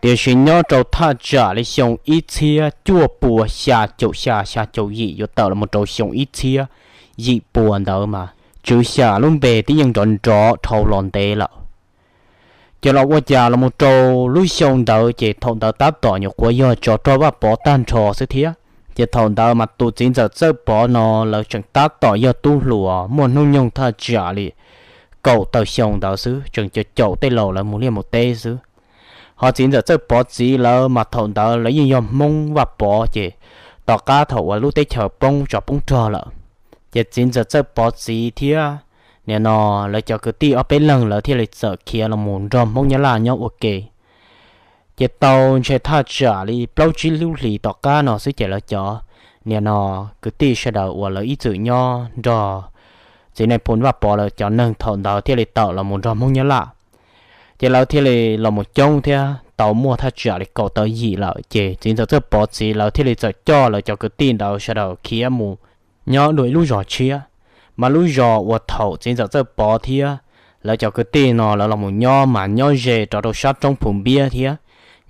Tiam sis nyob rau thaj tsam li xyoo ib txhiab cuaj pua xya caum xya xya caum yim yuav tawm los mus rau xyoo ib txhiab yim pua ntawd mas Tswv Xyas lub npe twb yeej nrov nrov dhau los ntev lawm. Ces los ua cas los mus rau lub xyoo ntawd ces thaum ntawd tab tom nyuam qhuav yog tsov rog Vaj Pov tag nrho xwb thiab. Ces thaum ntawd mas tus txiv ntxawm Txawj Pov no lawv tseem tab tom yog tub hluas muaj hnub nyoog thaj tsam li kaum tawm xyoo ntawd xwb, tseem caum caum tej laus lawv mus liaj mus teb xwb. Ho txiv ntxawm Txawj Pov txiv lawv mas thaum ntawd lawv yeej yog Hmoob Vaj Pov ces tom qab thaum uas lub teb chaws poob tsov poob rog lawm, ces txiv ntxawm Txawj Pov txiv thiab nim no lawv cov kwv tij ob peb leeg lawv thiaj li txawm khiav los mus nrog Hmoob Nyab Laj nyob ua ke. Ces tau ntshe thaj tsam li plaub tsib lub hlis tom qab no xwb ces lawv cov nim no kwv tij sawv daws uas lawv ib txwm nyob nrog txiv Nais Phoo Vaj Pov lawv cov neeg thaum ntawd thiaj li tawm los mus nrog Hmoob Nyab Laj. Ces lawv thiaj li los mus coob thiab tau muaj thaj tsam li kaum tawm yim lawm, ces txiv ntxawm Txawj Pov txiv lawv thiaj li txawm coj lawv cov kwv tij ntawd sawv daws khiav mus nyob dua ib lub zos tshiab. Mas lub zos uas thaum txiv ntxawm Txawj Pov thiab lawv cov kwv tij no lawv los mus nyob mas nyob ze rov rau sab roob Phu Npiab thiab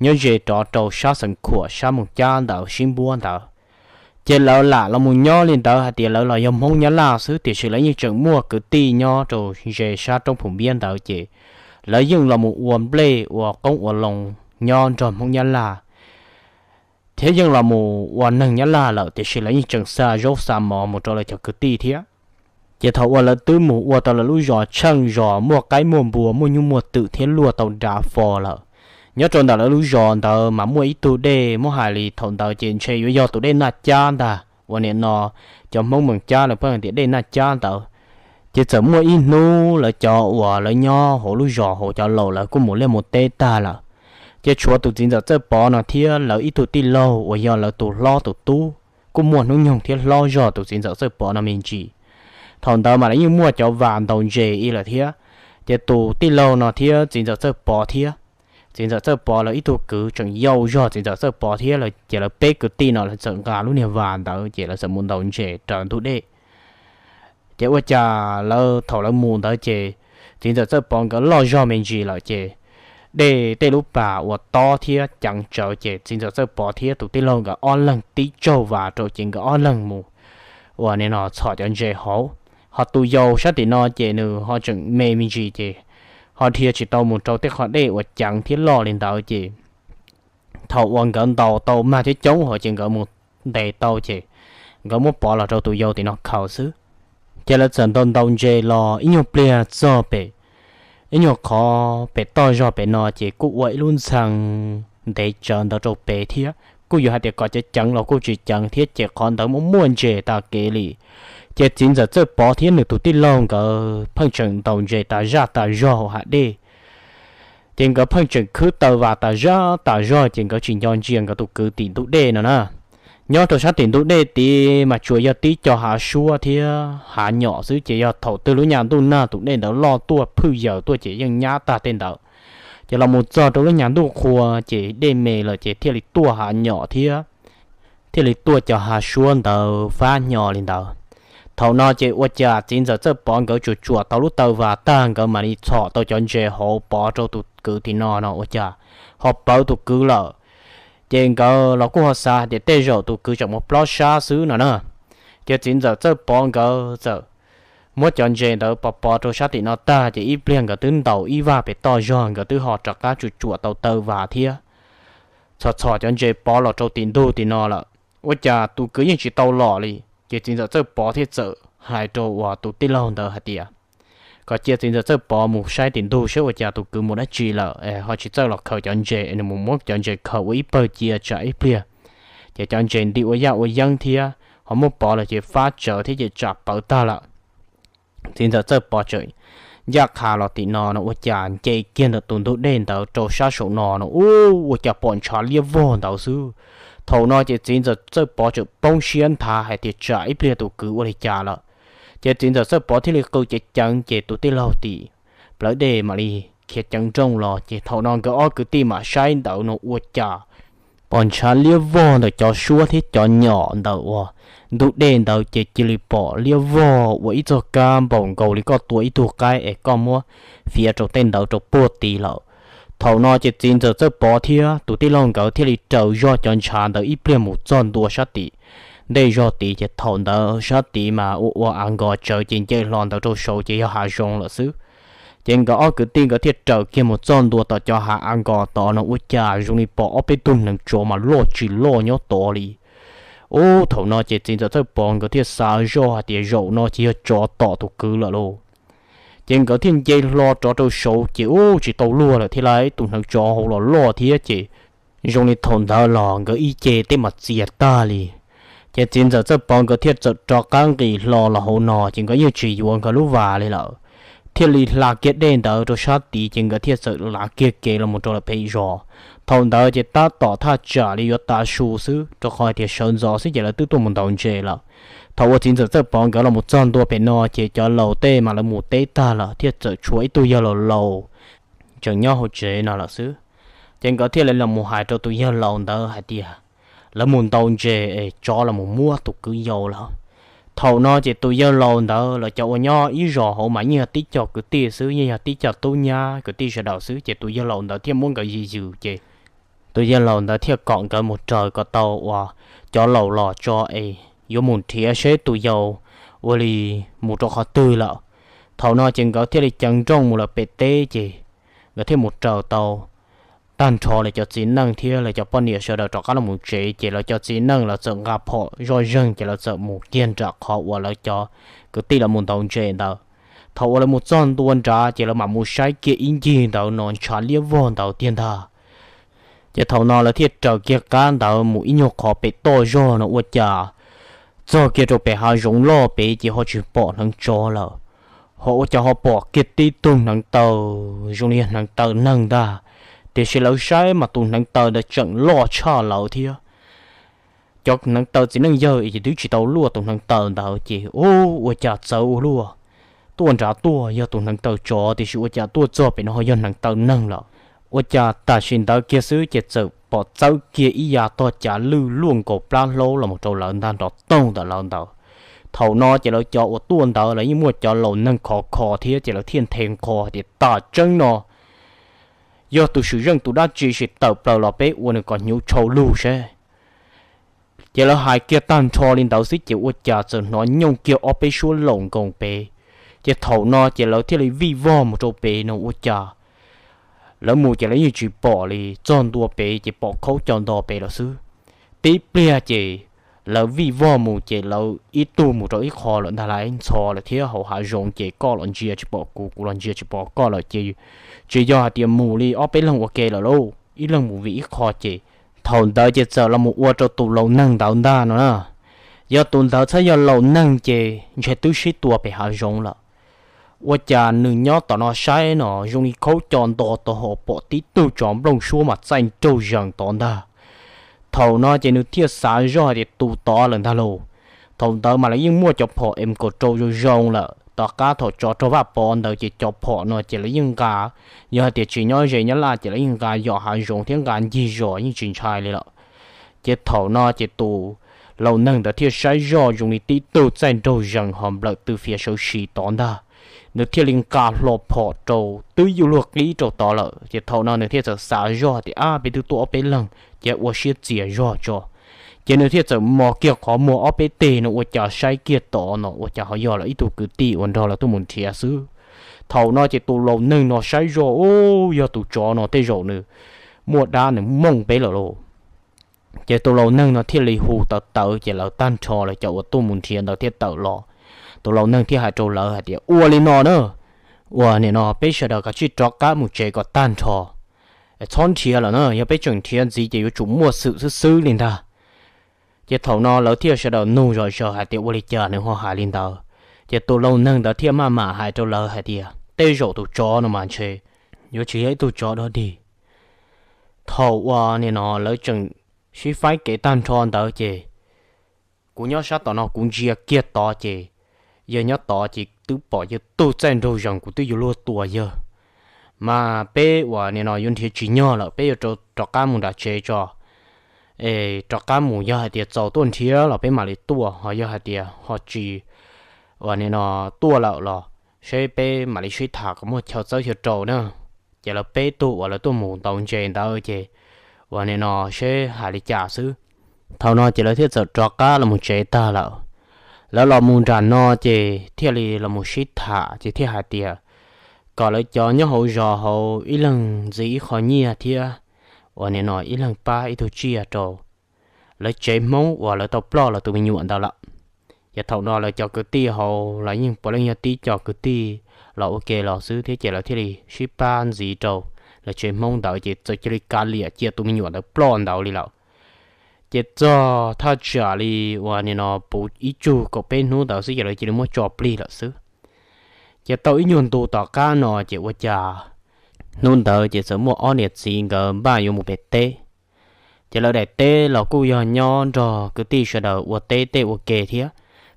nyob ze rov rau sab Xeev Khuam sab Moos Cab ntawd sib npuab ntawd. Ces lawv lam los mus nyob li ntawd hais tias lawv los yog Hmoob Nyab Laj xwb, tiam sis lawv yeej tseem muaj kwv tij nyob rau ze sab roob Phu Npiab ntawd, ces lawv yeej los mus ua nplej ua qoob ua loo nyob nrog Hmoob Nyab Laj, thiab yeej los mus ua neeg Nyab Laj lawm, tiam sis lawv yeej tseem xa zaub xa mov mus rau lawv cov kwv tij thiab. Ces thaum uas lawv twb mus ua tau lawv lub zos tsheej zos muaj qaib muaj npua muaj nyuj muaj twm thiab luaj tau dav fo lawm, nyob rau ntawm lawv lub zos ntawd mas muaj ib tug dej, muab hais li thaum ntawd ces ntshe yuav yog tus dej Naj Cab ntag, uas nim no cov Hmoob Moos Cab lawv pheej hais tias dej Naj Cab ntawd. Ces txawm muaj ib hnub lawv cov uas lawv nyob hauv lub zos hauv cov laus lawv kuj mus liaj mus teb tag lawm, ces tshuav tus txiv ntxawm Txawj Pov no thiab lawv ib tug tij laug uas yog lawv tus hlob tus tub kuj muaj hnub nyoog thiab hlob zog tus txiv ntxawm Txawj Pov no me ntsis. Thaum ntawd mas lawv yeej muaj cov vas ntaus ntses ib lawm thiab, ces tus tij laug no thiab txiv ntxawm Txawj Pov thiab txiv ntxawm Txawj Pov lawv ib tug kwv tseem yau zog txiv ntxawm Txawj Pov thiab lawv, ces lawv peb kwv tij no lawv txawm nqa lub niag vas ntawd ces lawv txawm mus ntaus ntses raws ntug dej. Ces ua cas lawv thaum lawv mus ntawd ces txiv ntxawm Txawj Pov nkawd loj zog me ntsis lawm ces dej tej lub pas uas tob thiab ceev tsawv ces txiv ntxawm Txawj Pov thiab tus tij laug nkawd ob leeg tib tsaug vas rau ces nkawd ob leeg mus uas nim no txhom cov ntses hauv. Ho tus yau sab tim no ces nws ho tseem me me ntsis ces ho dhia tsis tau mus rau tej qhov dej uas ceev thiab loj li ntawd ces thaum uas nkawd ntaus tau mag coob coob hauv ces nkawd mus ntes tau ces nkawd muab pov los rau tus yau tim no khaws xwb. Ces lawv txawm ntaus ntaus ntses los ib nyuag pliag txog pem ib nyuag qhov pem toj zog pem no ces kuj ua ib lub ntxhee ntev tsawv ntawd rau pem thiab kuj yuav hais tias kom ceev ceev los kuj tsis ceev thiab ces qhov ntawd muaj muaj ntses tag kev li. Ces txiv ntxawm Txawj Pov thiab nws tus tij laug nkawd pheej tseem ntaus ntses tas zaj tas zog hauv hav dej. Ces nkawd pheej tseem khwb taw vas tas zaj tas zog ces nkawd tsis nco ntsia nkawd tus kwv tim ntug dej no na. Nyob rau sab tim ntug dej tid mas tsuas yog tib co hav suab thiab hav nyom xwb ces yog thaum twg lub nyas ntuj nag tus dej ntawd loj tuaj phwj yaws tuaj ces yeej nyab tag tej ntawd. Ces los mus txog rau lub nyas ntuj qhua ces dej me lawm ces thiaj li tuaj hav nyom thiab thiaj li tuaj cov hav suab ntawd fab hnyo li ntawd. Thaum no ces ua cas txiv ntxawm Txawj Pov nkawd tsuas tsuam tau lub taw vas tag nkawd mam li txhom tau cov ntses hauv pov rau tus kwv tim no no ua cas ho pawv tus kwv lawm. Ces nkawd los kuj ho xav hais tias tej zaum tus kwv tseem mus plob sab xwb no na. Ces txiv ntxawm Txawj Pov nkawd txawm muab cov ntses ntawd pov pov rau sab tim no tag ces ib pliag nkawd twb ntaus ib vag pem toj zog nkawd twb ho rov qab tsuas tsuam tau taw vas thiab txhom txhom cov ntses pov los rau tim ntug tim no lawm. Ua cas tus kwv yeej tsis tau los li. Ces txiv ntxawm Txawj Pov thiaj txawm hais rau uas tus tij laug ntawd hais tias kom cia txiv ntxawm Txawj Pov mus saib tim ntug saib ua cas tus kwv mus dab tsi lawm es ho tsis txawj los khaws cov ntses es nws mus muab cov ntses khaws ua ib pawg cia tsam ib pliag ces cov ntses nti ua yaj ua yeeb thiab ho muab pov los ces fab tsawv thiab ces tsam pawv tag lawm. Txiv ntxawm Txawj Pov tseem ncaj qha los tim no no ua cas nce kiag ntawm tus ntug dej ntawd rau sab saum no no ua cas pom ntshav liab vog ntawd xwb. Thaum no ces txiv ntxawm Txawj Pov tseem poob siab nthav hais tias tsam ib pliag tus kwv ua li cas lawm. Ces txiv ntxawm Txawj Pov thiaj li qw ceev ceev ces tus tij laug tim plawv dej mam li khiav ceev nrooj los ces thaum no nkawd ob kwv tij mam saib ntawd no ua cas pom ntshav liab vog ntawm cov suab thiab cov nyom ntawm uas ntug dej ntawd ces cia li pom liab vog ua ib txoj kab npaum nkaus li koj tua ib tug qaib es koj muab fiav rau tej ntawd rau puag tid lawm. Thaum no ces txiv ntxawm Txawj Pov thiab tus tij laug nkawd thiaj li raws zog cov ntshav ntawd ib pliag mus txog ntua sab tim ntej zog tid, ces thaum ntawd sab tid mas ua ua av nkos tsawv ces nce hlo ntawd rau saud ces yog hav zoov lawm xwb. Ces nkawd ob kwv tij nkawd thiaj raws kiag mus txog ntua tom cov hav av nkos tod no ua cas zoo li pom ob peb tug hneev tsov mas loj tsis loj nyob tod li. Ub, thaum no ces txiv ntxawm Txawj Pov nkawd thiaj xav zoj hais tias zaum no ces yog tsov tom tus kwv lawm lauj. Ces nkawd thiaj nce hlo rov rau saud ces ub tsis tau luag lawm thiab lauj, tus hneev tsov hauv los loj thiab ces zoo li thaum ntawd los nkawd ib ce tej mas txias tag li. Ces txiv ntxawm Txawj Pov nkawd thiaj txawm rov qab nqis hlo los hauv no ces nkawd yeej tsis yuav nkawd lub vas li lawm, thiaj li hla kiag dej ntawd rau sab tid ces nkawd thiaj txawm lav kiag kev los mus rau lawm pem zos. Thaum ntawd ces tab tom thaj tsam li yuav tav su xwb rau qhov hais tias sawv ntxov xwb ces lawv twb tuaj mus ntaus ntses lawm. Thaum uas txiv ntxawm Txawj Pov nkawd los mus txog ntua pem no ces cov laus tej mas lawv mus teb tag lawm thiaj txawm tshuav ib tug yawg laus laus tseem nyob hauv tsev no lawm xwb. Ces nkawd thiaj li los mus hais rau tus yawg laus ntawd hais tias lawv mus ntaus ntses es tsov los mus muab tus kwv yau lawm. Thaum no ces tus yawg laus ntawd lawv cov uas nyob ib zos hauv mas yeej yog tib co kwv tij xwb, yeej yog tib co tub nyab kwv tij sawv daws xwb, ces tus yawg laus ntawd thiaj muab nkawd yws yws ces tus yawg laus ntawd thiaj kom nkawd mus raws kom tau uas cov laus los tso es yuav mus nrhiav seb tus yau ua li mus rau qhov twg lawm. Thaum no ces nkawd thiaj li ceev nrooj mus lawm pem teb ces nkawd thiaj mus raws tau tag nrho lawv cov txiv neej thiab lawv cov poj niam sawv daws rov qab los mus tsev, ces lawv cov txiv neej lawv txawm nqa phom zoj zeeg ces lawv txawm mus kiag nram qhov uas lawv cov kwv tij lawv mus ntaus ntses ntawd. Thaum uas lawv mus txog ntua nrad ces lawv mam mus saib kiag ib ncig ntawd no ntshav liab vog ntawd tiag ntag. Ces thaum no lawv thiaj raws kiag qab ntawd mus ib nyuag qhov pem toj zog no ua cas txog kiag rau pem hav zoov loj pem ces ho tsis pom hneev tsov lawm, ho ua cas ho pom kiag tib tug hneev taw zoo li hneev taw neeg ntag. Tiam sis lawv saib mas tus hneev taw ntawd tseem loj tshaj lawv thiab. Cov hneev taw txiv neej yawg ces twb tsis tau luaj tus hneev taw ntawd ces ub ua cas txawv ua luaj. Tuaj nrad tuaj yog tus hneev taw tsov tiam sis ua cas tuaj txog pem no ho yog hneev taw neeg lawm. Ua cas tam sim ntawd kiag xwb ces txawm pom txawb kiag ib yav tog cav lwj luaj nkaus plab hlaub los mus rau lawv ntag nrov toog ntawm lawv ntawd. Thaum no ces lawv cov uas tuaj ntawd lawv yeej muaj cov laus neeg khov kho thiab ces lawv thiaj nthe nqho tias tam tseeb no yog tus swm zeej tus dab tsi sim tawm plaws los peb ua nws kom hnyuv tshau lug seb. Ces lawv hais kiag tag nrho li ntawd xwb ces ua cas txawm hnov nyooj kiag ob peb suab laum nkoos pem. Ces thaum no ces lawv thiaj li vij vog mus rau pem no ua cas lawv mus ces lawv yeej tsis pom li, txog ntua pem ces pom khaub co nto pem lawm xwb. Tib pliag ces lawv vij vog mus ces lawv ib tug mus rau ib qho lawm ntag lauj, ntxhov lawm thiab hauv hav zoov ces koj los ntsia tsis pom kuv, kuv los ntsia tsis pom koj lawm ces tsis yog hais tias mus li ob peb leeg ua ke lawm lauj, ib leeg mus vim ib qho ces thaum ntawd ces txawm los mus ua rau tus laus neeg ntawd ntag no na. Yog tus ntawd txhob yog laus neeg ces ntshe twb sib tua pem hav zoov lawm. Ua cas nws nyob tom no saib no zoo li khaub co nto tau ho pom tib tug tsov nplooj suab mas txaij nraug zees tod ntag. Thaum no ces nws thiaj xav zoj hais tias tus tod lawm ntag lauj. Thaum ntawd mas lawv yeej muaj cov phom M kaum rau zoo zoo lawm, tom qab thaum tsov raug Vaj Pov ntawd ces cov phom no ces lawv yeej nqa, yog hais tias tsis nyob ze nyob laj ces lawv yeej nqa yos hav zoov thiab nqa ncig zos yeej tsis ntshai li lawm. Ces thaum no ces tus laus neeg ntawd thiaj saib zoj zoo li tib tug txaij nraug zees ho nplawm tw fiav sawv si tod ntag. Nws thiaj li nqa hlo phom rau twb yuav luag qib rau tod lawm, ces thaum no nws thiaj txawm xav zoj tias ab peb twb tuaj ob peb leeg ces ua siab txias zog tso. Ces nws thiaj txawm mos kiag qhov muag ob peb teg no ua cas saib kiag tod no ua cas ho yog lawv ib tug kwv tij uas nrog lawv tuaj mus nrhiav xwb. Thaum no ces tus laus neeg no saib zoj ub yog tus tsov no tej zaum nws muaj dab nws mooj peb lawm lauj. Ces tus laus neeg no thiaj li hu tawv tawv ces lawv tag nrho lawv cov uas tuaj mus nrhiav ntawd thiaj tawm los. Tus laus neeg thiaj hais rau lawv hais tias ua li no na, uas nim no peb sawv daws kav tsij rov qab mus tsev kom tag nrho, txhob nrhiav lawm na, yog peb tseem nrhiav ntxiv ces yuav tsum muaj xwm xwb xwb li ntag. Ces thaum no lawv thiaj sawv daws nug zom zaws hais tias ua li cas nws ho hais li ntawd. Ces tus laus neeg ntawd thiaj maj mam hais rau lawv hais tias tej zaum tus tsov no mas ntshe yuav tsis yog ib tug tsov dog dig. Thaum uas nim no lawv tseem sib faib kev tag nrho ntawd ces kuv nyob sab tom no kuv ntsia kiag tod ces yog nyob tod ces twb pom yawg tug txaij nraug zees kuv twb yuav luag tua yawg. Mas peb uas nim no yuav nrhiav tsis nyog lawm peb yuav rov qab mus nram tsev tso. Es rov qab mus yog hais tias txaus tuaj nrhiav los peb mam li tuaj, ho yog hais tias ho tsis uas nim no tuaj lawm los seb peb mam li sib tham kom muaj chaw txawb chaw rau na. ces lawv peb tug uas lawv tuaj mus ntaus ntses ntawd ces uas nim no seb hais li cas xwb. Thaum no ces lawv thiaj txawm rov qab los mus tsev tag lawm. Lawv los mus nram no ces thiaj li los mus sib tham ces thiaj hais tias kom lawv cov nyob hauv zos hauv ib leeg ntxiv ib qho nyiaj thiab uas nim no ib leeg pab ib tug tsiaj rau lawv tsev Hmoob uas lawv tau ploj los tus me nyuam ntawd lawm. Ces thaum no lawv cov kwv tij hauv los yeej puav leej yog tib co kwv tij los ua ke los xwb thiab ces lawv thiaj li sib pab ntxiv rau lawv tsev Hmoob ntawd ces txawm cia li kav liam cia tus me nyuam ntawd ploj ntawd li lawm. Ces txog thaj tsam li uas nim no puv ib tsug kaum peb hnub ntawd xwb ces lawv cia li muab tso plig lawm xwb. Ces tau ib nyuag ntu tom qab no ces ua cas hnub ntawd ces txawm muaj ob niam txiv nkawd npaj yuav mus pem teb. Ces lawv daim teb los kuj yog nyob nrog kwv tij sawv daws ua teb tej ua ke thiab.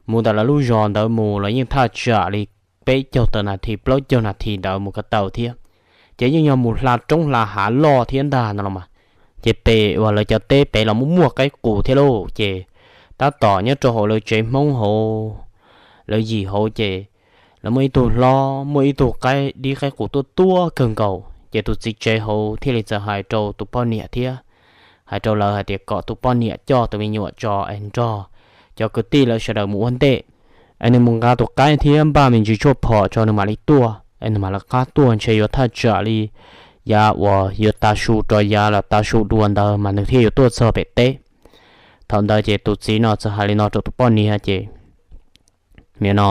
Mus ntawm lawv lub zos ntawd mus los yeej thaj tsam li peb caug tawm nas this plaub caug nas this ntawd mus ko taw thiab. Ces yeej yog mus hla roob hla hav loj thiab ntag no los mas. Ces pem uas lawv cov teb pem los muaj muaj qaib qus thiab lauj ces tab tom nyob rau hauv lawv tsev Hmoob hauv lawv yim hauv ces lawv muaj ib tug hlob muaj ib tug qaib dib qaib qus tuaj tuaj kawg nkaus ces tus txiv tsev hauv thiaj li txawm hais rau tus poj niam thiab hais rau lawv hais tias kom tus poj niam coj tus me nyuam tso es nrog cov kwv tij lawv sawv daws mus ua ntej es nws mus nqa tus qaib thiab npaj me ntsis tshuaj phom tso nws mam li tuaj es nws mam lawv qab tuaj ntshe yuav thaj tsam li yav uas yuav tav su rau yav los tav su dua ntawd mas nws thiaj yuav tuaj txog pem teb. Thaum ntawd ces tus txiv no txawm hais li no rau tus poj niam ces nim no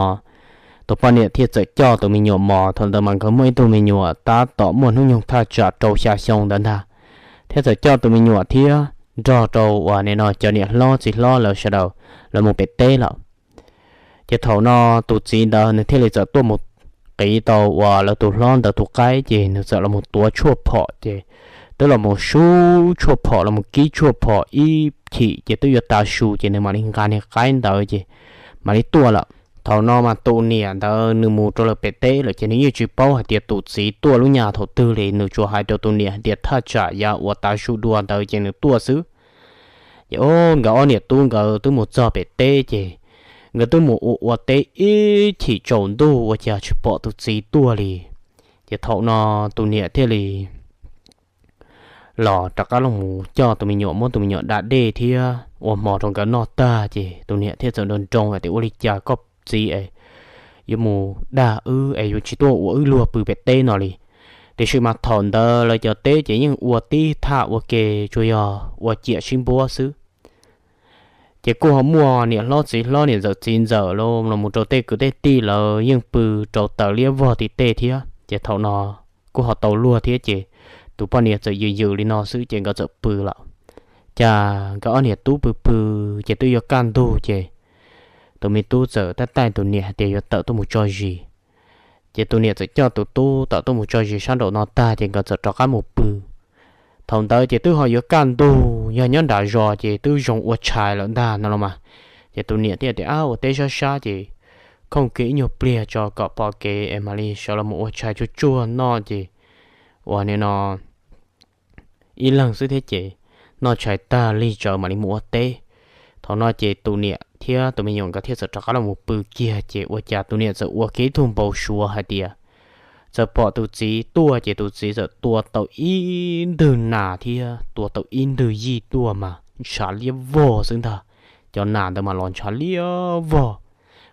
tus poj niam thiaj txawm coj tus me nyuam mos thaum ntawd mas nkawd muaj ib tug me nyuam tab tom muaj hnub nyoog thaj tsam rau xya xyoo ntawd ntag, thiab txawm coj tus me nyuam thiab nrog rau uas nim no cov niam hlob txiv hlob lawv sawv daws lawv mus pem teb lawm. Ces thaum no tus txiv ntawd nws thiaj li txawm tuaj mus qiv tau uas lawv tus hlob ntawd tus qaib ces nws txawm los mus tuav tshuaj phom ces twb los mus sub tshuaj phom los mus kib tshuaj phom ib chim ces twb yuav tav su ces nws mam li nqa niag qaib ntawd ces mam li tuaj lawm. Thaum no mas tus niam ntawd nws mus rau lawv pem teb lawm ces nws yeej tsis paub hais tias tus txiv tuaj lub nyas thaum twg li, nws tsuas hais rau tus niam hais tias thaj tsam yav uas tav su dua ntawd ces nws tuaj xwb. Ces o, nkawd ob niam tub nkawd twb mus txog pem teb ces nkawd twb mus ua ua teb ib chim tsaus ntuj ua cas tsis pom tus txiv tuaj li. Ces thaum no tus niam thiaj li los rov qab los mus coj tus me nyuam muab tus me nyuam da dej thiab ua hmo rau nkawd noj tag ces tus niam thiaj txawm nroo nroo hais tias ua li cas koj txiv es yuav mus dag wb es yuav tsis tuaj ua wb luag pw pem teb no li. Tiam sis mas thaum ntawd lawv cov teb ces yeej ua tib thaj ua ke tsuas yog ua ciam sib npuab xwb. Ces kuj ho muaj niam hlob txiv hlob niam ntxawm txiv ntxawm los los mus rau tej kwv tej tij lawv yeej pw rau taws liab vog tim tej thiab ces thaum no kuj ho tau luag thiab ces tus poj niam txawm yws yws li no xwb ces nkawd txawm pw lawm. Cas nkawd ob niam tub pw pw ces twb yuav kaj ntug ces tus me tub txawm taij taij tus niam hais tias yuav tawm tuaj mus tso zis. Ces tus niam txawm coj tus tub tawm tuaj mus tso zis sab nraum no tag ces nkawd txawm rov qab mus pw. Thaum ntawd ces twb ho yuav kaj ntug, yog nyob nram zos ces twb zoo ua tshais lawm ntag no los mas. Ces tus niam thiaj tias ab ua teb sab sab ces khooj kiag ib nyuag pliag tso kom pom kev es mam li sawv los mus ua tshais tsuag tsuag noj ces uas nim no ib leeg xwb thiab ces noj tshais tag lig tsawv mam li mus ua teb. Thaum no ces tus niam thiab tus me nyuam nkawd thiaj txawm rov qab los mus pw kiag ces ua cas tus niam txawm ua kiag ib tug npau suav hais tias txawm pom tus txiv tuaj ces tus txiv txawm tua tau ib ntwg nas thiab tua tau ib ntwg yij tuaj mas ntshav liab vog xwb ntag. Cov nas ntawd mas los ntshav liab vog,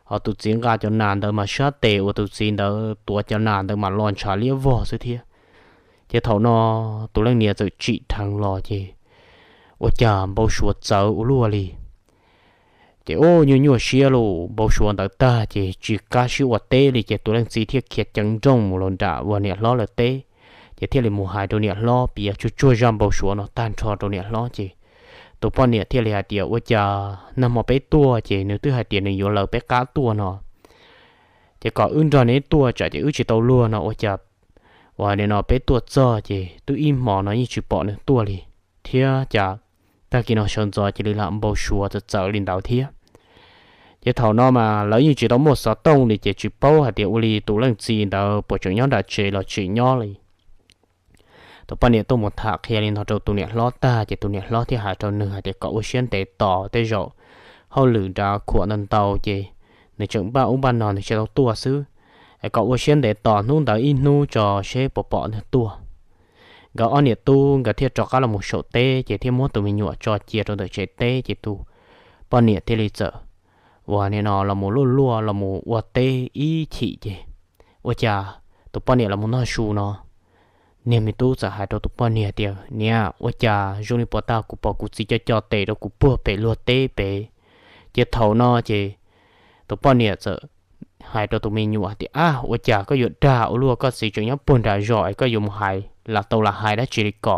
ho tus txiv nqa cov nas ntawd mas sab tes uas tus txiv ntawd tuav cov nas ntawd mas los ntshav liab vog xwb thiab. Ces thaum no tus leej niam txawm tsim dheev los ces ua cas npau suav txawv ua luaj li. Ces ua nyuaj nyuaj siab lauj, npau suav ntawd tag ces tsis qab sib ua teb li ces tus leej txiv thiaj khiav ceev nrooj mus los nram uas niam hlob lawv teb. Ces thiaj li mus hais rau niam hlob piav tsuag tsuag zaj npau suav no tag nrho rau niam hlob ces tus poj niam thiaj li hais tias ua cas nag hmo peb tuaj ces nws twb hais tias nws yuav lawv peb qab tuaj no, ces kom wb nrog neb tuaj tsam ces wb tsis tau luag no ua cas uas nim no peb tuaj txog ces twb ib hmo no yeej tsis pom nws tuaj li, thiab cas tag kis no sawv ntxov cia li lam npau suav txawv txawv li ntawd thiab. Ces thaum no mas lawv yeej tsis tau muaj xov tooj li ces tsis paub hais tias ua li tus leej txiv ntawd puas tseem nyob nram tsev los tsis nyob li. Tus poj niam tuaj mus tham qhia li no rau tus niam hlob tag ces tus niam hlob thiaj hais rau nws hais tias kom ua siab ntev tos, tej zaum hauj lwm nrad khuam ntau ntau ces nws tseem npaj ub npaj no nws tsis tau tuaj xwb. Es kom ua siab ntev tos hnub ntawd ib hnub tso seb puas pom nws tuaj. nkawd ob niam tub nkawd thiaj rov qab los mus saum teb ces thiaj muab tus me nyuam tso cia rau ntawm tsev teb ces tus poj niam thiaj li txawm uas nim no los mus luaj luaj los mus ua teb ib chim ces ua cas tus poj niam los mus noj su no, niag me tub txawm hais rau tus poj niam tias, Niam, ua cas zoo li puas tag kuv pom kuv txiv co co tes rau kuv puag pem luag teb pem? Ces thaum no ces tus poj niam txawm hais rau tus me nyuam tias, Ab, ua cas koj yuav dag ua luaj, koj txiv tseem nyob puag nram zos es koj yuav mus hais lam tau lam hais dab tsi li ko?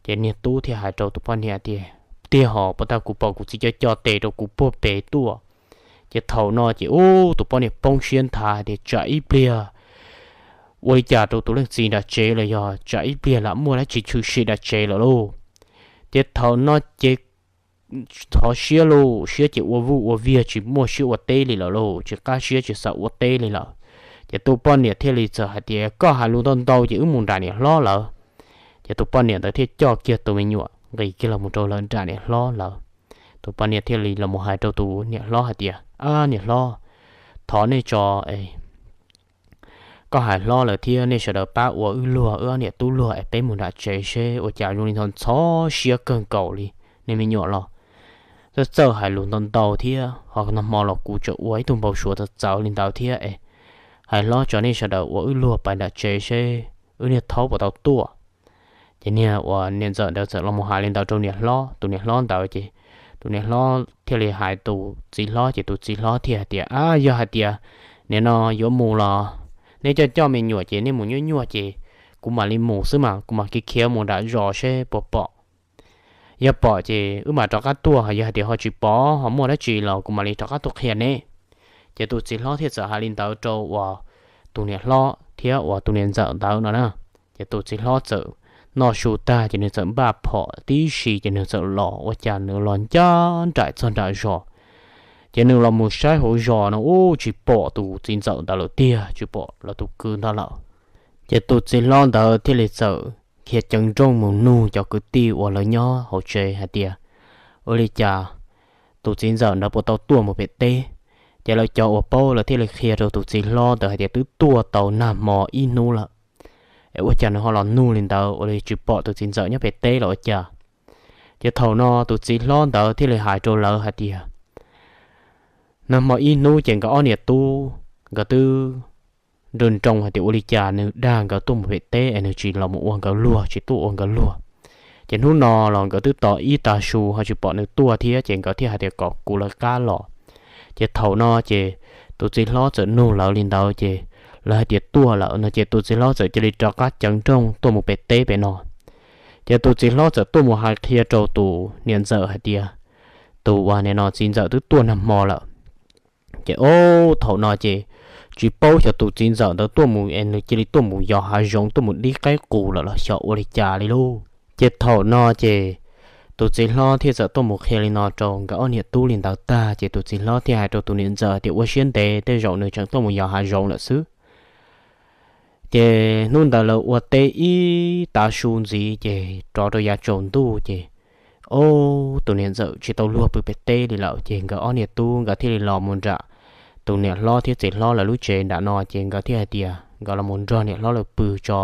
Ces niag tub thiaj hais rau tus poj niam tias, Tiag hos, puas tag kuv pom kuv txiv co co tes rau kuv puag pem tuaj. Ces thaum no ces ub, tus poj niam poob siab nthav hais tias, Tsam ib pliag ua li cas rau tus leej txiv nram tsev los yog tsam ib pliag lam muaj dab tsi tshwm sim nram tsev lawm lauj. Ces thaum no ces thov siab lauj, siab ces ua vuj ua viag tsis muaj siab ua teb li lawm lauj, tsis qab siab tsis xav ua teb li lawm. Ces tus poj niam thiaj li txawm hais tias, Koj hais lus ntau ntau ces wb mus nram niam hlob lawm. Ces tus poj niam ntawd thiaj coj kiag tus me nyuam nqis kiag los mus rau lawv nram niam hlob lawm. Tus poj niam thiaj li los mus hais rau tus niam hlob hais tias, Ab, niam hlob, thov nej tso es koj hais hlob lawv thiab nej sawv daws pab ua wb luag, wb ob niam tub luag es peb mus nram tsev seb, ua cas zoo li ntxhov siab kawg nkaus li. Nej me nyuam los txawj txawj hais lus ntau ntau thiab, ho nag hmo los kuv tseem ua ib tug npau suav txawv txawv li ntawd thiab es hais hlob tso nej sawv daws ua wb luag pais nram tsev seb wb niag thaub puas tau tuaj. Ces niag uas niam ntxawm ntawd txawm los mus hais li ntawd rau niam hlob, tus niam hlob ntawd ces tus niam hlob thiaj li hais tus txiv hlob, ces tus txiv hlob thiaj hais tias, Ab, yog hais tias nim no yuav mus los nej coj coj me nyuam ces nej mus nyuaj nyuaj ces kuv mam li mus xwb mas, kuv mam li khiav mus nram zos seb puas pom. Yog pom ces wb mam rov qab tuaj, yog hais tias ho tsis pom ho muaj dab tsi los kuv mam li rov qab tuaj qhia neb. Ces tus txiv hlob thiaj txawm hais li ntawd rau uas tus niam hlob thiab uas tus niam ntxawm ntawd no na. Ces tus txiv hlob txawm noj su tag ces nws txawm npaj phom tib si ces nws txawm los, ua cas nws los ncaj nraim txog nram zos. Ces nws los mus saib hauv zos no ub, tsis pom tus txiv ntxawm ntawd lawm tiag, tsis pom lawv tus kwv ntawd lawm. Ces tus txiv hlob ntawd thiaj li txawm khiav ceev nrooj mus nug cov kwv tij uas lawv nyob hauv tsev hais tias, Ua li cas tus txiv ntxawm ntawd puas tau tuaj mus pem teb? Ces lawv cov uas paub lawv thiaj li qhia rau tus txiv hlob ntawd hais tias, Twb tuaj tau nag hmo ib hnub lawm, es ua cas nws ho los nug li ntawd, ua li tsis pom tus txiv ntxawm nyob pem teb los ua cas? Ces thaum no tus txiv hlob ntawd thiaj li hais rau lawv hais tias, Nag hmo ib hnub ces nkawd ob niam tub nkawd twb nroo nroo hais tias ua li cas nws dag nkawd tuaj mus pem teb es nws tsis los mus ua nkawd luag, tsis tuaj ua nkawd luag. Ces hnub no los nkawd twb tos ib tag su ho tsis pom nws tuaj thiab, ces nkawd thiaj hais tias kom kuv lawv qab los. Ces thaum no ces tus txiv hlob txawm nug lawv li ntawd ces lawv hais tias tuaj lawm no ces tus txiv hlob txawm cia li rov qab ceev nrooj tuaj mus pem teb pem no. Ces tus txiv hlob txawm tuaj mus hais qhia rau tus niam ntxawm hais tias, Tus uas nim no txiv ntxawm twb tuaj nag hmo lawm. Ces ob thaum no ces tsis paub xyov tus txiv ntxawm ntawd tuaj mus es nws cia li tuaj mus yos hav zoov tuaj mus dib qaib qus lawm los xyov ua li cas li lauj. Ces thaum no ces tus txiv hlob thiaj txawm tuaj mus qhia li no rau nkawd ob niam tub li ntawd tag ces tus txiv hlob thiaj hais rau tus niam ntxawm tias ua siab ntev, tej zaum nws tseem tuaj mus yos hav zoov lawm xwb. Ces hnub ntawd lawv ua teb ib tav su ntxiv ces rov rau yav tsaus ntuj ces ob tus niam ntxawm tsis tau luag pw pem teb li lawm ces nkawd ob niam tub nkawd thiaj li los mus nram tus niam hlob thiab txiv hlob lawv lub tsev nram no ces nkawd thiaj hais tias nkawd los mus nrog niam hlob lawv pw tso,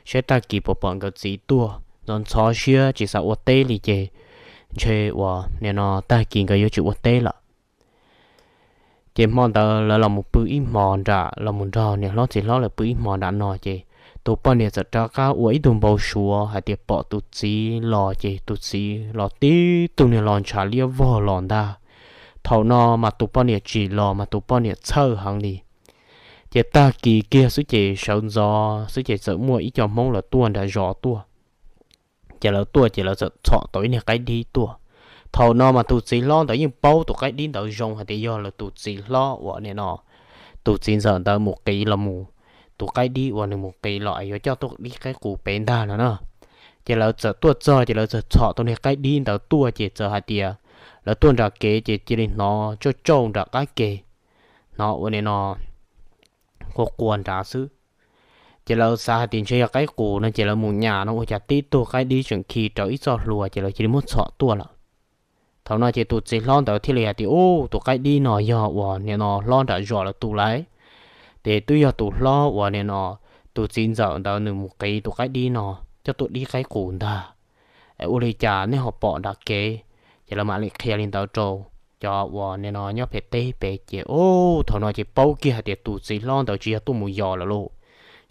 saib tag kis puas pom nkawd txiv tuaj. Ntxhov ntxhov siab tsis xav ua teb li ces ntshe uas nim no tag kis nkawd yuav tsis ua teb lawm. Ces hmo ntawd lawv los mus pw ib hmo nram, los mus nrog niam hlob txiv hlob lawv pw ib hmo nram no ces tus poj niam txawm rov qab ua ib tug npau suav hais tias pom tus txiv los ces tus txiv los tib tug niag los ntshav liab vog los ntag. Thaum no mas tus poj niam tsim los mas tus poj niam txhawj heev li. Ces tag kis kiag xwb ces sawv ntxov xwb ces txawm muaj ib co Hmoob lawv tuaj nram zos tuaj. Ces lawv tuaj ces lawv txawm txhom tau ib niag qaib dib tuaj. Thaum no mas tus txiv hlob ntawd yeej paub tus qaib dib ntawd zoo hais tias yog lawv tus txiv hlob uas nim no tus txiv ntxawm ntawd mus qiv los mus, tus qaib dib uas nws mus qiv los es yuav coj tuaj dib qaib qus pem ntag no na. Ces lawv txawm tuaj txog ces lawv txawm txhom tau niag qaib dib ntawd tuaj ces txawm hais tias lawv tuaj nram kev ces cia li hnov tsauj tsauj nram qab ke, hnov ua nim no quas quas nrad xwb. Ces lawv xav hais tias ntshe yog qaib qus no ces lawv mus nyas no ua cas tib tug qaib dib tseem khi rau ib txoj hlua ces lawv cia li muab txhom tuaj lawm. Thaum no ces tus txiv hlob ntawd thiaj li hais tias, Ub, tus qaib dib no yog uas nim no hlob nram zos lawv tus lawm. Ces twb yog tus hlob uas nim no tus txiv ntxawm ntawd nws mus qiv tus qaib dib no. coj tuaj dib qaib qus ntag. Ua li cas nej ho pom nram kev? Ces lawv mam li qhia li ntawd rau cov uas nim no nyob pem teb pem ces ub, thaum no ces paub kiag hais tias tus txiv hlob ntawd tsis yog tuaj mus yos lawm lauj,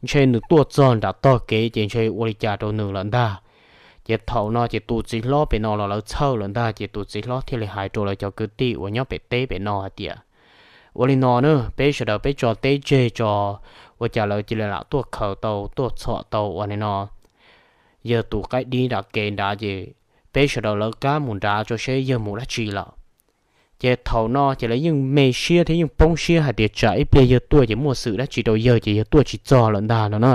ntshe nws tuaj txog nram tog kev ces ntshe ua li cas rau nws lawm ntag. Ces thaum no ces tus txiv hlob pem no los lawv txhawj lawm ntag, ces tus txiv hlob thiaj li hais rau lawv cov kwv tij uas nyob pem teb pem no hais tias, ua li no na, peb sawv daws peb tso teb tseg tso, ua cas lawv cia li lam tuaj khaws tau tuaj txhom tau uas nim no yawg tus qaib dib nram kev nrad, ces peb sawv daws lawv qab mus nrad tso seb yawg mus dab tsi lawm. Ces thaum no ces lawv yeej me siab thiab yeej poob siab hais tias tsam ib pliag yawg tuaj ces muaj xwm dab tsi rau yawg ces yawg tuaj tsis txog lawm ntag no na.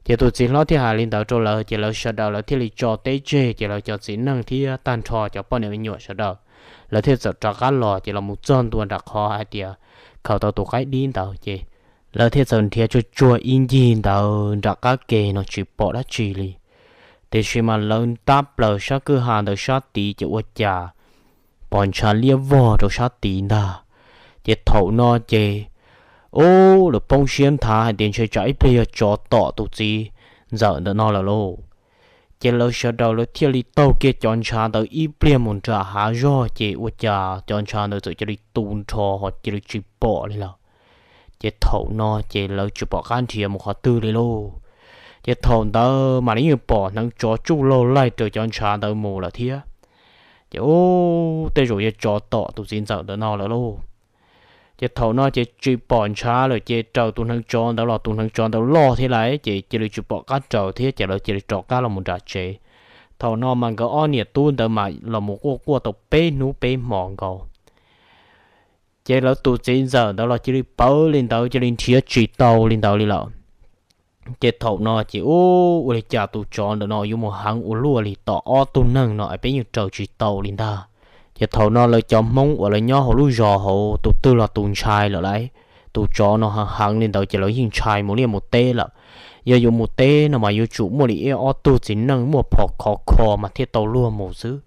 Ces tus txiv hlob thiaj hais li ntawd rau lawv, ces lawv sawv daws lawv thiaj li tso teb tseg, ces lawv cov txiv neej thiab tag nrho cov poj niam me nyuam sawv daws, lawv thiaj txawm rov qab los, ces los mus txog ntua nram qhov hais tias khaws tau tus qaib dib ntawd, ces lawv thiaj txawm nrhiav tsuag tsuag ib ncig ntawd nram qab ke no tsis pom dab tsi li. Tiam sis mas lawv tab plaws sab kwj ha ntawd sab tid ces ua cas pom ntshav liab vog rau sab tid ntag. Ces thaum no ces ub, lawv poob siab nthav hais tias ntshe tsam ib pliag yog tsov tom tus txiv ntxawm ntawm no lawm lauj. Ces lawv sawv daws lawv thiaj li taug kiag cov ntshav ntawd ib pliag mus nram hav zog, ces ua cas cov ntshav ntawd txawm cia li tu nrho ho cia li tsis pom li lawm. Ces thaum no ces lawv tsis pom qab nrhiav mus qhov twg li lauj. Ces thaum ntawd mam li yeej pom hneev tsov tsuj laug laig raws cov ntshav ntawd mus lawm thiab. Ces ub, tej zaum yog tsov tom tus txiv ntxawm ntawm no lawm lauj. Ces thaum no ces tsis pom ntshav lawm, ces raws tus hneev tsov ntawd los tus hneev tsov ntawd loj thiab lawm, ces cia li tsis pom qab raws thiab, ces lawv cia li rov qab los mus nram tsev. Thaum no mas nkawd ob niam tub ntawd mas los mus quaj quaj tau peb hnub peb hmo nkaus. Ces lawv tus txiv ntxawm ntawd los cia li pawv li ntawd, cia li nrhiav tsis tau li ntawd li lawm. Ces thaum no ces ub, ua li cas tus tsov ntawm no yuav mus heev ua luaj li, tom ob tug neeg no es peb yeej raws tsis tau li ntag. Ces thaum no lawv cov Hmoob uas lawv nyob hauv lub zos hauv tus twg los tus ntshai lawm lauj. Tus tsov no heev heev li ntawd ces lawv yeej ntshai mus liaj mus teb lawm. Yog yuav mus teb no mas yuav tsum muaj li ib ob tug txiv neej muaj phom khov kho mas thiaj tau luag mus xwb.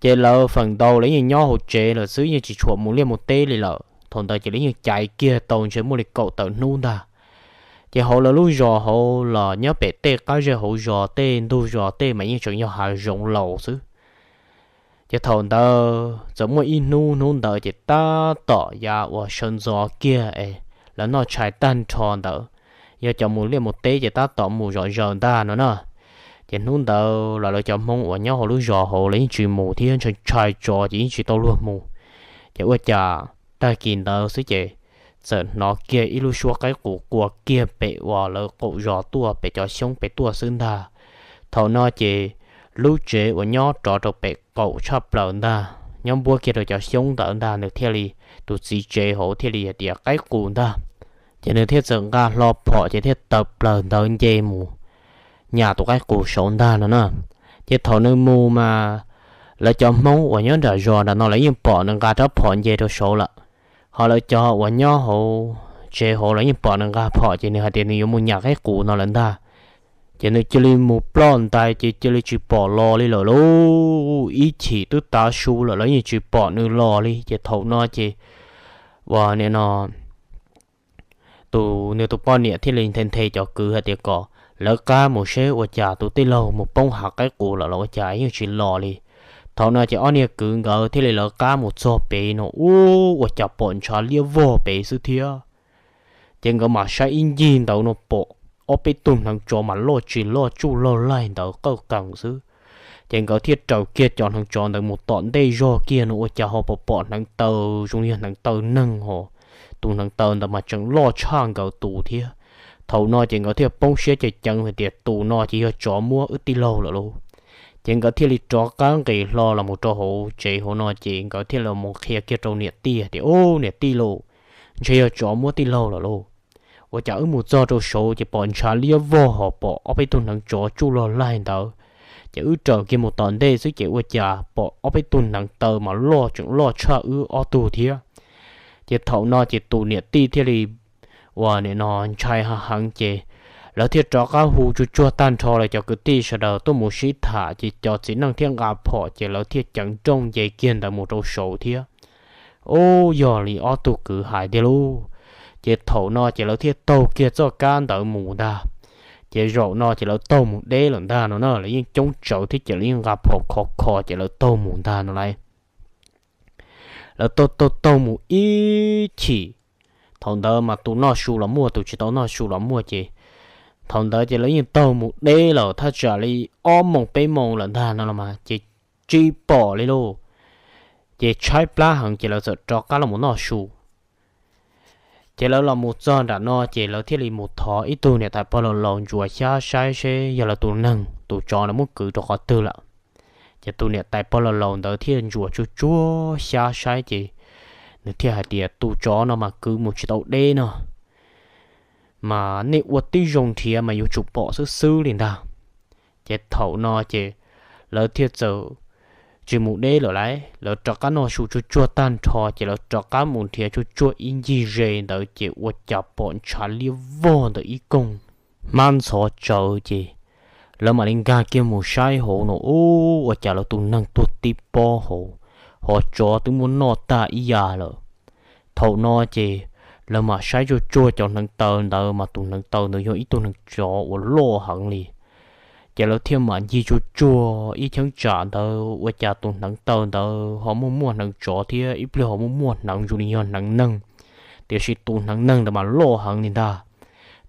Ces lawv feem ntau lawv yeej nyob hauv tsev lawm xwb, yeej tsis tshua mus liaj mus teb li lawm. Thaum ntawd ces lawv yeej caiv kiag tau ntshe muaj li kaum tawm hnub ntag. Ces hauv lawv lub zos hauv los nyob pem tej qab zej hauv zos tej ntug zos tej mas yeej tseem yog hav zoov laus xwb. Ces thaum ntawd txawm muaj ib hnub, hnub ntawd ces tab tom yav uas sawv ntxov kiag es lawv noj tshais tag nrho ntawd, yog cov mus liaj mus teb ces tab tom mus zom zaws ntag no na. Ces hnub ntawd los lawv cov Hmoob uas nyob hauv lub zos hauv lawv yeej tsis mus thiab, ntshai ntshai tsov ces yeej tsis tau luag mus. Ces ua cas tag kis ntawd xwb ces txawm hnov kiag ib lub suab qaib qus qua kiag pem uas lawv qaum zos tuaj, pem cov xyoob pem tuaj xwb ntag. Thaum no ces lub tsev uas nyob rov rau pem qaum tshaj plaws ntag, nyob npuab kiag rau cov xyoob ntawd ntag, nws thiaj li, tus txiv tsev hauv thiaj li hais tias qaib qus ntag. Ces nws thiaj txawm nqa hlo phom ces thiaj tawm plaws ntawd nce mus nyas tus qaib qus saud ntag no na. Ces thaum nws mus mas lawv cov Hmoob uas nyob nram zos nram no lawv yeej pom nws nqa rab phom nce rau saud lawm. Ho lawv cov uas nyob hauv tsev hauv lawv yeej pom nws nqa phom ces nws hais tias nws yuav mus nyas qaib qus no lawm ntag. Ces nws cia li mus ploj ntais ces cia li tsis pom los li lawm lauj. Ib chim twb tav su lawm lawv yeej tsis pom nws los li. Ces thaum no ces uas nim no tus, nws tus poj niam thiaj li nthe nthe cov kwv hais tias kom lawv qab mus seb ua cas tus tij laug mus poob hav qaib qus lawm los ua cas yeej tsis los li. Thaum no ces ob niag kwv nkawd thiaj li lawv qab mus txog pem no ub, ua cas pom ntshav liab vog pem xwb thiab. Ces nkawd mam saib ib ncig ntawd no pom ob peb tug hneev tsov mas loj tsis loj tsuj laug laig ntawd qawj qees xwb. Ces nkawd thiaj raws kiag cov hneev tsov ntawd mus tom ntej zog kiag no ua cas ho pom pom hneev taw zoo yog hneev taw neeg ho. Tus hneev taw ntawd mas tseem loj tshaj nkawd tus thiab. Thaum no ces nkawd thiaj poob siab ceev ceev hais tias tus no ces yog tsov muab wb tij laug lawm lauj. Ces nkawd thiaj li rov qab nqis hlo los mus rau hauv tsev hauv no ces nkawd thiaj los mus qhia kiag rau niam tij hais tias, ub, niam tij lauj, ntshe yog tsov muab tij laug lawm lauj. Ua cas wb mus txog rau saud ces pom ntshav liab vog ho pom ob peb tug hneev tsov tsuj laug laig ntawd. Ces wb raws kiag mus tom ntej xwb ces ua cas pom ob peb tug hneev taw mas loj tseem loj tshaj wb ob tug thiab. Ces thaum no ces tus niam tij thiaj li uas nim no ntshai heev heev ces lawv thiaj rov qab hu tsuag tsuag tag nrho lawv cov kwv tij sawv daws tuaj mus sib tham ces cov txiv neej thiaj nqa phom ces lawv thiaj ceev nrooj nce kiag ntawd mus rau saud thiab. Ub, yog li ob tug kwv hais tiag lauj. Ces thaum no ces lawv thiaj taug kiag txoj kab ntawd mus ntag. Ces zaum no ces lawv taug mus deb lawm ntag no na, lawv yeej coob tsawv thiab ces lawv yeej nqa phom khov kho ces lawv taug mus ntag no lauj. Lawv taug taug taug mus ib chim, thaum ntawd mas tus noj su los muaj, tus tsis tau noj su los muaj ces thaum ntawd ces lawv yeej taug mus deb lawm thaj tsam li ob moos peb moos lawm ntag no los mas ces tsis pom li lauj. Ces tshaib plab heev ces lawv txawm rov qab los mus noj su. Ces lawv los mus txog nram no ces lawv thiaj li mus thov ib tug niam tais pog laus laus ntsuas xyab saib seb yog lawv tus neeg tus tsov ntawd muab kwv rau qhov twg lawm. Ces tus niam tais pog laus laus ntawd thiaj ntsuas tsuag tsuag xyab saib ces nws thiaj hais tias, tus tsov no mas kwv mus tsis tau deb no, mas nej ua tib zoo nrhiav mas yuav tsum pom xwb xwb li ntag. Ces thaum no ces lawv thiaj txawm tsis mus deb lawm lauj, lawv rov qab noj su tsuag tsuag tag nrho ces lawv rov qab mus nrhiav tsuag tsuag ib ncig ze ntawd ces ua cas pom ntshav liab vog ntawm ib koog hmab ntxhov tsawv ces lawv mam li nkag kiag mus saib hauv no, ua cas lawv tus neeg tuag tib pob hauv, ho tsov twb muab noj tag ib yam lawm. Thaum no ces lawv mam saib tsuag tsuag cov hneev taw ntawd mas tus hneev taw ntawd yog ib tug hneev tsov uas loj heev li. Ces lawv thiaj mam ncig tsuag tsuag ib cheeb tsam ntawd ua cas tus hneev taw ntawd ho muaj muaj hneev tsov thiab ib pliag ho muaj muaj hneev zoo li yog hneev neeg, tiam sis tus hneev neeg ntawd mas loj heev li ntag.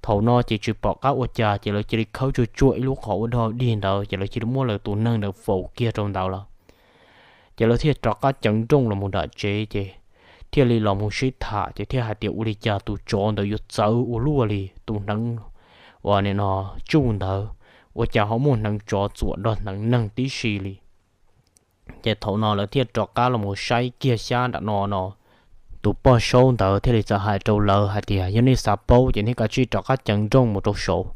Thaum no ces tsis pom qab ua cas ces lawv cia li khawb tsuag tsuag ib lub qhov ua dog dig ntawd ces lawv cia li muab lawv tus neeg ntawd faus kiag rau ntawd lawm. Ces lawv thiaj rov qab ceev nrooj los mus nram tsev ces thiaj li los mus sib tham ces thiaj hais tias, ua li cas tus tsov ntawd yuav txawv ua luaj li, tus hneev uas nim no tsuj ntawd ua cas ho muaj hneev tsov txuam nrog hneev neeg tib si li. Ces thaum no lawv thiaj rov qab los mus saib kiag xyab nram no no, tus poj saub ntawd thiaj li txawm hais rau lawv hais tias, yog nej xav paub ces nej kav tsij rov qab ceev nrooj mus rau saud,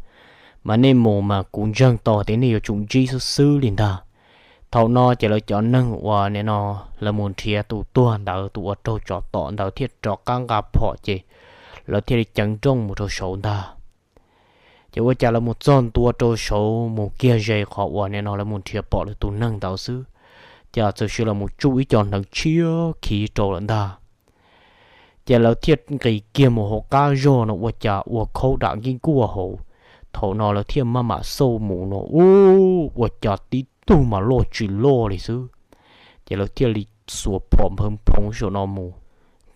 mas nej mus mas kuv ntseeg tau tias nej yuav tsum ntsib xwb xwb li ntag. Thaum no ces lawv cov neeg uas nim no lawv mus nrhiav tus tuag ntawd, tus uas raug tsov tom ntawd thiaj rov qab nqa phom ces lawv thiaj li ceev nrooj mus rau saud ntag. Ces ua cas lawv mus txog ntua rau saud mus kiag ze qhov uas nim no lawv mus nrhiav pom lawv tus neeg ntawd xwb, cas txawm sis los mus tsuj ib co hneev tshiab khiv rau lawm ntag. Ces lawv thiaj nqis kiag mus hauv qab zog no ua cas ua khaub dam nkeej nkuaj hauv. Thaum no lawv thiaj maj mam xauj mus no, ua cas tib tug mas loj tsis loj li xwb. Ces lawv thiaj li xuas phom nphawv nphoov saum no mus.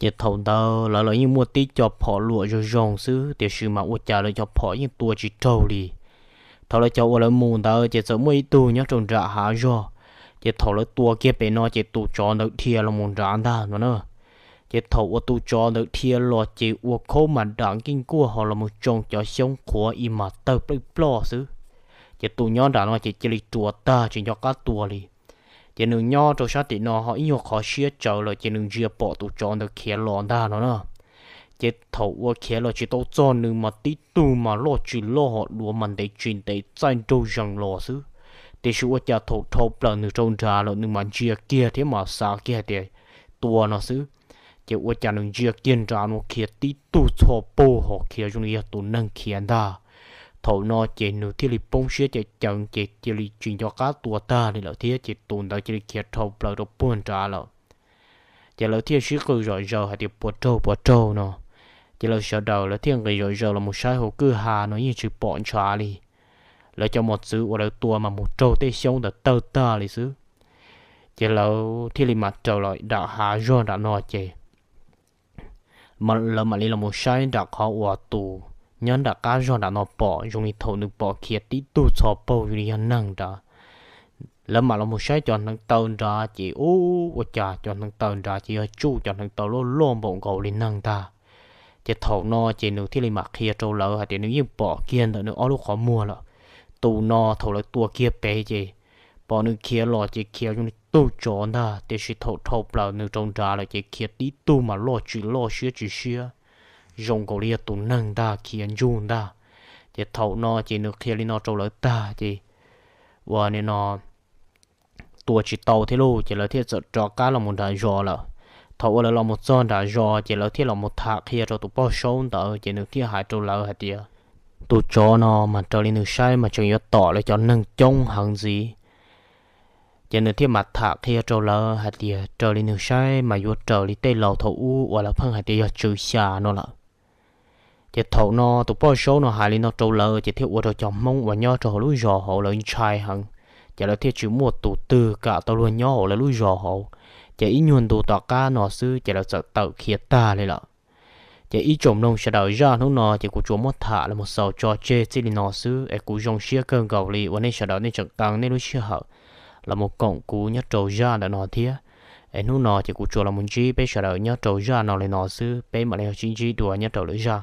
Ces thaum ntawd lawv los yeej muaj tib co phom luam zoo zoo xwb, tiam sis mas ua cas lawv cov phom yeej tua tsis raug li. Thaum lawv cov uas lawv mus ntawd ces txawm muaj ib tug nyob rau nram hav zog, ces thaum lawv tua kiag pem no ces tus tsov ntawd dhia los mus nrad ntag no na. Ces thaum uas tus tsov ntawd dhia los ces ua khaub mas dam nkeej nkuaj ho los mus tsoo cov xyoob qhuav ib mas tawg plawj ploj xwb. Ces tus nyob nram no ces cia li ruam tag tsis nco qab tua li. Ces nws nyob rau sab tim no ho ib nyuag qhov siab tsawv lawm ces nws ntsia pom tus tsov ntawd khiav los ntag no na. Ces thaum uas khiav los tsis tau txog nws mas tib tug mas loj tsis loj ho duav mas ntev tsis ntev txaij nraug zees los xwb. Tiam sis ua cas thaum dhau plaws nws rau nrad lawm nws mas ntsia kiag thiab mas xav kiag hais tias tua no xwb. Ces ua cas nws ntsia kiag nrad no khiav tib tug txho paug ho khiav zoo li yog tus neeg khiav ntag. Thaum no ces nws thiaj li poob siab ceev ceev ces cia li tsis nco qab tua tag li lawm thiab ces tus ntawd cia li khiav dhau plaws rau puag nrad lawm. Ces lawv thiaj sib qw zom zaws hais tias puas raug puas raug no. Ces lawv sawv daws lawv thiaj nqis zom zaws los mus saib hauv kwj ha no yeej tsis pom ntshav li. Lawv cov mos txwv uas lawv tua mas mus raug tej xyoob ntawd tawg tag li xwb. Ces lawv thiaj li mam raws los nram hav zog nram no ces lawv mam li los mus saib nram qhov uas tus nyob nram qab zog nram no pom zoo li thaum nws pom khiav tib tug txho paug zoo li yog neeg nrad. Lawv mam los mus saib cov hneev taw nrad ces ua cas cov hneev taw nrad ces yog tsuj cov hneev taw loj loj npaum nkaus li neeg ntag. Ces thaum no ces nws thiaj li mam qhia rau lawv hais tias nws yeej pom kiag ntawm nws ob lub qhov muag lawm. Tus no thaum lawv tua kiag pem ces pom nws khiav los ces khiav zoo li tug tsov ntag, tiam sis thaum dhau plaws nws rau nrad lawm ces khiav tib tug mas loj tsis loj siab tsis siab, zoo nkaus li yog tus neeg ntag khiav ntsug ntag. Ces thaum no ces nws qhia li no rau lawv tag ces ua li no tua tsis tau thiab lauj, ces lawv thiaj txawm rov qab los mus nram zos lawm. Thaum uas lawv los mus txog nram zos ces lawv thiaj los mus tham qhia rau tus poj saub ntawd ces nws thiaj hais rau lawv hais tias tus tsov no mas raws li nws saib mas tseem yuav tom lawv cov neeg coob heev ntxiv. Ces nws thiaj mam tham qhia rau lawv hais tias raws li nws saib mas yuav raws li tej laus thaum ub uas lawv pheej hais tias yog tswv xya no lawm. Ces thaum no tus poj saub no hais li no rau lawv ces thiaj ua rau cov Hmoob uas nyob rau hauv lub zos hauv lawv ntshai heev, ces lawv thiaj tsis muaj tus twg kam tau luag nyob hauv lawv lub zos hauv. Ces ib nyuag ntu tom qab no xwb ces lawv txawm tawm khiav tag li lawm. Ces ib tsoom mloog sawv daws, zaj hnub no ces kuv tsuas muab tham los mus xaus tso tseg txij li no xwb es kuv zoo siab kawg nkaus li uas nej sawv daws nej tseem tau nej lub sij hawm los mus koom kuv nyob rau zaj ntawm no thiab. Es hnub no ces kuv tsuas los mus ntsib peb sawv daws nyob rau zaj no li no xwb, peb mam li ho sib ntsib dua nyob rau lwm zaj.